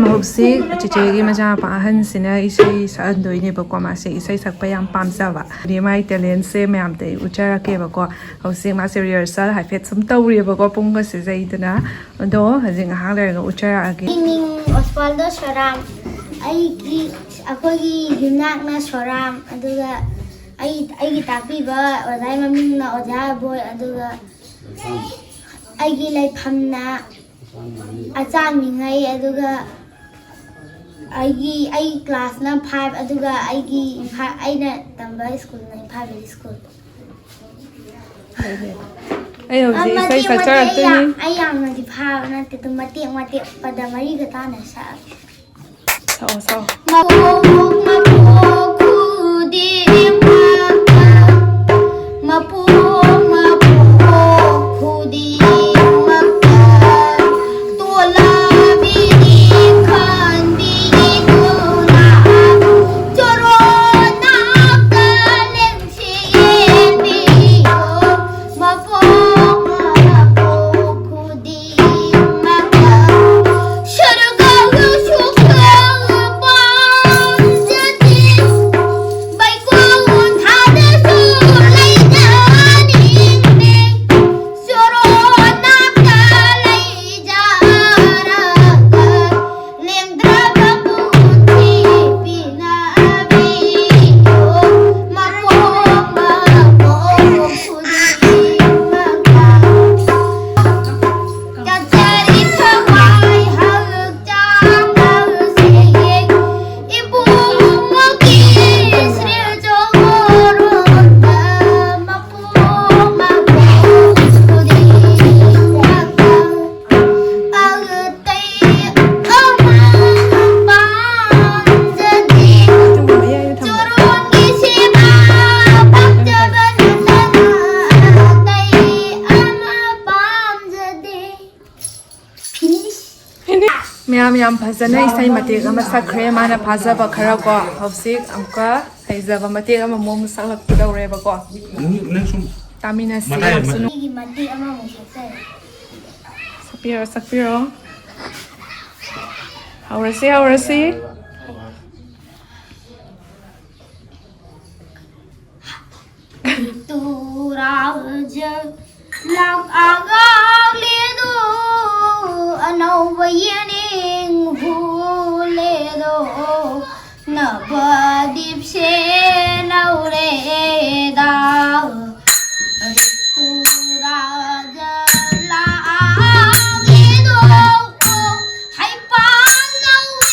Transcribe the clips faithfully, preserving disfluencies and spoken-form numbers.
ꯍꯧꯖꯤꯛ ꯆꯤꯆꯦꯒꯤ ꯃꯆꯥꯅꯨꯄꯥ ꯑꯍꯟꯁꯤꯅ ꯏꯁꯩ ꯁꯛꯍꯟꯗꯣꯏꯅꯦꯕꯀꯣ꯫ ꯃꯥꯁꯦ ꯏꯁꯩ ꯁꯛꯄ ꯌꯥꯝ ꯄꯥꯝꯖꯕ꯫ ꯑꯗꯨꯗꯤ ꯃꯥꯒꯤ talentꯁꯦ ꯃꯌꯥꯝꯗ ꯑꯩ ꯎꯠꯆꯔꯛꯀꯦꯕꯀꯣ꯫ ꯍꯧꯖꯤꯛ ꯃꯥꯁꯦ rehearsal ꯍꯥꯏꯐꯦꯠ ꯁꯨꯝ ꯇꯧꯔꯤꯑꯕꯀꯣ, ꯄꯨꯡꯒꯁꯦ ꯌꯩꯗꯅ꯫ ꯑꯗꯣ ꯍꯧꯖꯤꯛ ꯉꯥꯏꯍꯥꯛ ꯂꯩꯔꯒ ꯎꯠꯆꯔꯛꯑꯒꯦ꯫ ꯑꯩ ꯃꯤꯡ ꯑꯣꯁꯋꯥꯜꯗꯣ ꯁꯣꯔꯥꯝ꯫ ꯑꯩꯒꯤ, ꯑꯩꯈꯣꯏꯒꯤ ꯌꯨꯝꯅꯥꯛꯅ ꯁꯣꯔꯥꯝ꯫ ꯑꯗꯨꯒ ꯑꯩ, ꯑꯩꯒꯤ ꯇꯥꯛꯄꯤꯕ ꯑꯣꯖꯥꯒꯤ ꯃꯃꯤꯡꯅ ꯑꯣꯖꯥ ꯑꯕꯣꯏ꯫ ꯑꯗꯨꯒ ꯑꯩꯒꯤ ꯂꯩꯐꯝꯅ ꯑꯆꯥꯡꯅꯤꯉꯩ꯫ ꯑꯗꯨꯒ ꯑꯩꯒꯤ, ꯑꯩ classꯅ five꯫ ꯑꯗꯨꯒ ꯑꯩꯒꯤ ꯏꯝꯐꯥꯜ, ꯑꯩꯅ ꯇꯝꯕ schoolꯅ ꯏꯝꯐꯥꯜ Valley School꯫ ꯑꯩ ꯍꯧꯖꯤꯛ ꯏꯁꯩ ꯃꯇꯦꯛ ꯃꯇꯦꯛ ꯑꯩ ꯁꯛꯆꯔꯛꯇꯣꯏꯅꯤ꯫ ꯌꯥꯝ, ꯑꯩ ꯌꯥꯝꯅꯗꯤ ꯐꯥꯕ ꯅꯠꯇꯦ, ꯑꯗꯨꯝ ꯃꯇꯦꯛ ꯃꯇꯦꯛ ꯄꯗ ꯃꯔꯤꯒ ꯇꯥꯟꯅ ꯁꯛꯑꯒꯦ꯫ ꯁꯛꯑꯣ, ꯁꯛꯑꯣ꯫ ꯃꯄꯣꯛ ꯃꯄꯣꯛ ꯈꯨꯗꯤꯡꯃꯛꯇ, ꯃꯄꯣꯛ ꯃꯄꯣꯛ ꯈꯨꯗꯤꯡꯃꯛꯇ, ꯇꯣꯂꯥꯕꯤꯅꯤ ꯈꯟꯕꯤꯗꯨꯅ, ꯆꯣꯔꯣꯟ ꯅꯥꯞꯇ ꯂꯦꯡ ꯃꯌꯥꯝ ꯌꯥꯝ ꯐꯖꯅ ꯏꯁꯩ ꯃꯇꯦꯛ ꯑꯃ ꯁꯛꯈ꯭ꯔꯦ꯫ ꯃꯥꯅ ꯐꯥꯖꯕ ꯈꯔ ꯀꯣ꯫ ꯍꯧꯖꯤꯛ ꯑꯃꯨꯛꯀ ꯍꯩꯖꯕ ꯃꯇꯦꯛ ꯑꯃꯃꯨꯛ ꯑꯃꯨꯛ ꯁꯛꯂꯛꯀꯗꯧꯔꯦꯕꯀꯣ꯫ ꯅꯪ, ꯅꯪ ꯁꯨꯝ ꯇꯥꯃꯤꯟꯅꯁꯤ꯫ ꯃꯇꯥꯏ ꯌꯥꯝ ꯑꯃ ꯁꯨꯅꯨ꯫ ꯑꯩꯒꯤ ꯃꯇꯦꯛ ꯑꯃꯃꯨꯛ ꯁꯛꯆꯒꯦ꯫ ꯁꯛꯄꯤꯔꯣ, ꯁꯛꯄꯤꯔꯣ꯫ ꯍꯧꯔꯁꯤ, ꯍꯧꯔꯁꯤ꯫ ꯇꯨꯔꯥꯖ ꯂꯥꯛꯑꯒ ꯂꯦꯗꯣ ꯑꯅꯧꯕ ꯌꯦꯅꯤꯡ ꯍꯨ ꯂꯦꯗꯣ ꯅꯕꯗꯤꯞꯁꯦ ꯅꯧꯔꯦꯗꯥ ꯇꯨꯔꯥꯖ ꯂꯥꯛꯑꯒ ꯂꯦꯗꯣ ꯍꯩꯄꯥ ꯅꯧꯋꯦ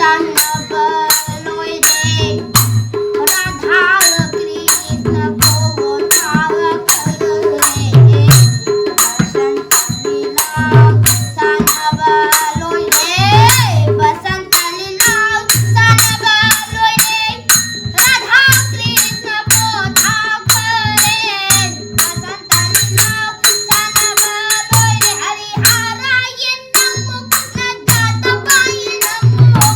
ꯁꯥꯟꯅꯕ ꯂꯣꯏꯔꯦ꯫ ꯔꯥꯙꯥ ꯀ꯭ꯔꯤꯁꯅ ꯄꯣꯊꯥꯈ꯭ꯔꯦ꯫ ꯕꯁꯟꯇ ꯂꯤꯂꯥ ꯁꯥꯟꯅꯕ ꯂꯣꯏꯔꯦ꯫ ꯕꯁꯟꯇ ꯂꯤꯂꯥ ꯁꯥꯟꯅꯕ ꯂꯣꯏꯔꯦ꯫ ꯔꯥꯙꯥ ꯀ꯭ꯔꯤꯁꯅ ꯄꯣꯊꯥꯈ꯭ꯔꯦ꯫ ꯕꯁꯟꯇ ꯂꯤꯂꯥ ꯁꯥꯟꯅꯕ ꯂꯣꯏꯔꯦ꯫ ꯍꯔꯤ ꯍꯔꯥ ꯌꯦꯟ ꯅꯪꯕꯨ ꯀ꯭ꯔꯤꯁꯅ ꯌꯥꯗꯕ ꯌꯦꯟ ꯅꯪꯕꯨ꯫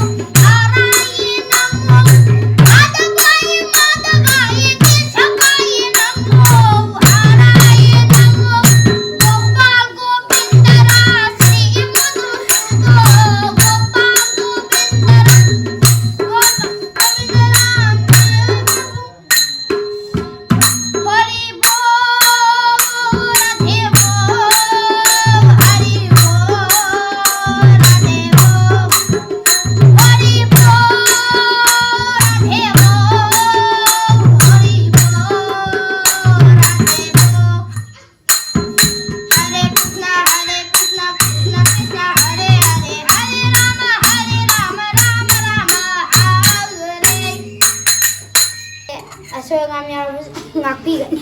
हरे कृष्णा, हरे कृष्णा, कृष्णा कृष्णा, हरे हरे, हरे राम, हरे राम, राम राम, हरे। ꯑꯁꯣꯏ ꯑꯉꯥꯝ ꯌꯥꯎꯔꯕꯁꯨ ꯉꯥꯛꯄꯤꯒꯅꯤ꯫